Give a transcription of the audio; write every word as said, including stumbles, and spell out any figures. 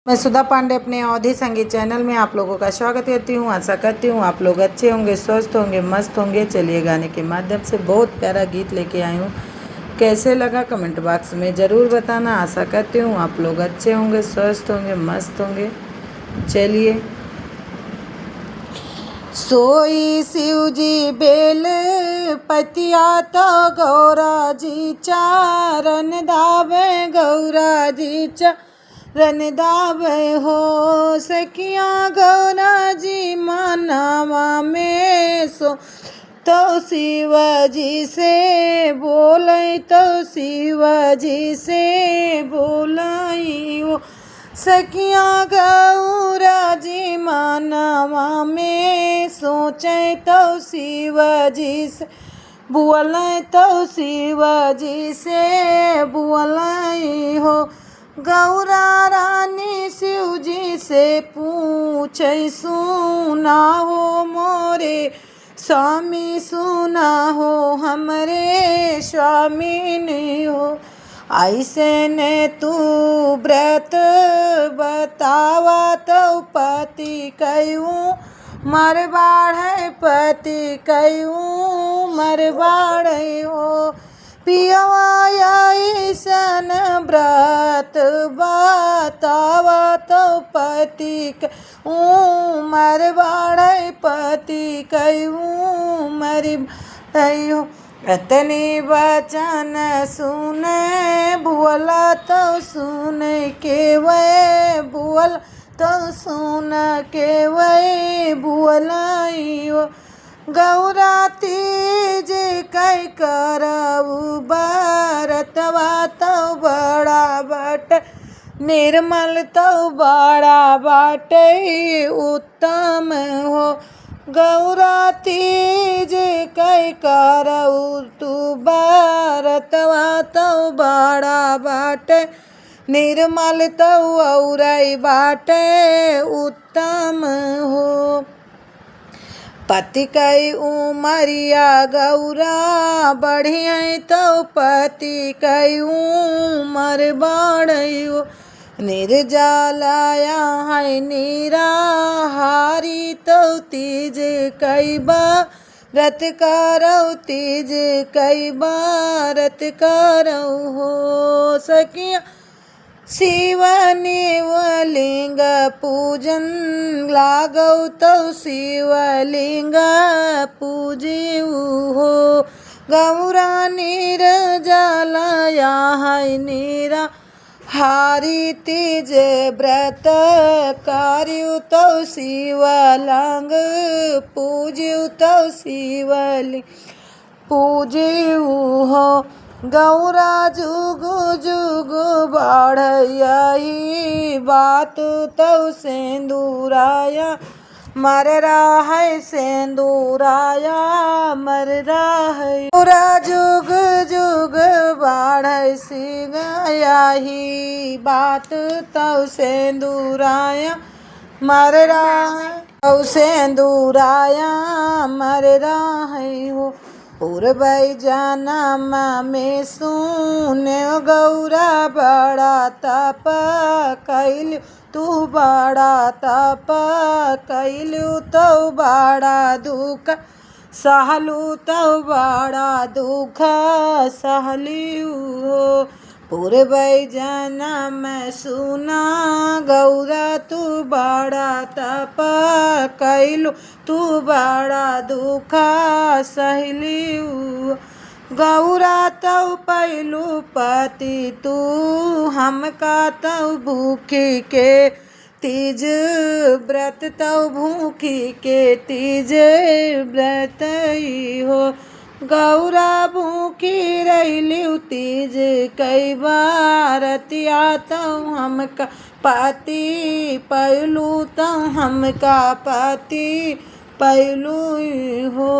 मैं सुधा पांडे अपने अवधी संगीत चैनल में आप लोगों का स्वागत करती हूँ। आशा करती हूँ आप लोग अच्छे होंगे, स्वस्थ होंगे, मस्त होंगे। चलिए, गाने के माध्यम से बहुत प्यारा गीत लेके आई हूँ। कैसे लगा, कमेंट बॉक्स में ज़रूर बताना। आशा करती हूँ आप लोग अच्छे होंगे, स्वस्थ होंगे, मस्त होंगे। चलिए। सोई शिव जी बेल पतिया तो गौरा जी चरण दावे, गौरा जी चरण दावे हो। सखिया गौरा जी मानवा में सो तो शिव जी से बोले, तो शिव जी से बोलाई हो। सखिया गौरा जी मानवा में सोचे, तो शिव जी से बोले, तो शिव जी से बोलाई हो। गौरा रानी शिव जी से पूछे, सुना हो मोरे स्वामी, सुना हो हमरे स्वामी नहीं हो। ऐसे ने तू व्रत बतावा, तो पति कयू मर बाढ़े, पति कयू मर बाढ़े हो। पियवा ऐसन व्रत बतावा, तो पति कयू मर बाढ़े, पति कयू मर बाढ़े हो। अतने वचन सुने भुअला, तो सुने के वे भुअला, तो सुन के वे भुअलाई हो। गौरा तीज कै करऊ बरतवा, तो बड़ा बाटे निर्मल, तो बड़ा बाटे उत्तम हो। गौरा तीज कै करऊ तू बरतवा, तो बड़ा बाटे निर्मल, तो औरै बाटे उत्तम हो। पति कै उमरिया गौरा बढ़िया, तो पति कै उमर बाढ़ै हो। निर्जला या है निराहारी, तो तीज कै बरत करौ, तीज कै बरत करौ हो। सखिया शिवलिंग पूजन लागौ, तो शिवलिंग पूजिउ हो। गौरा निर्जला या है निराहारी, तीज बरत करिउ, तो शिवलिंग पूजिउ, तो शिवलिंग पूजिउ हो। गौरा जुग जुग बाढ़ै यही बात, तो सेंदुराया मर रहै, सेंदुराया मर रहै। गौरा जुग जुग बाढ़ै सिंह यही बात, तो सेंदुराया मर रहै, तो सेंदुराया मर रहै हो। पूर्वै जनम में सुने गौरा बड़ा तप कैलू, तू बड़ा तप कैलू, तो बड़ा दुख सहलू, तो बड़ा दुख सहलू हो। पूर्वै जनम सुना गौरा तू बड़ा तप कैलू, तू बड़ा दुख सहलू। गौरा तौ पैलू पति तू हमका तौ भूखी के तीज, व्रत तौ भूखी के तीज व्रत ई हो। गौरा भूखी रहलिउ तीज कई बार, रतिया तौ हमका पति पैलू तौ हमका पति पैलू ई हो।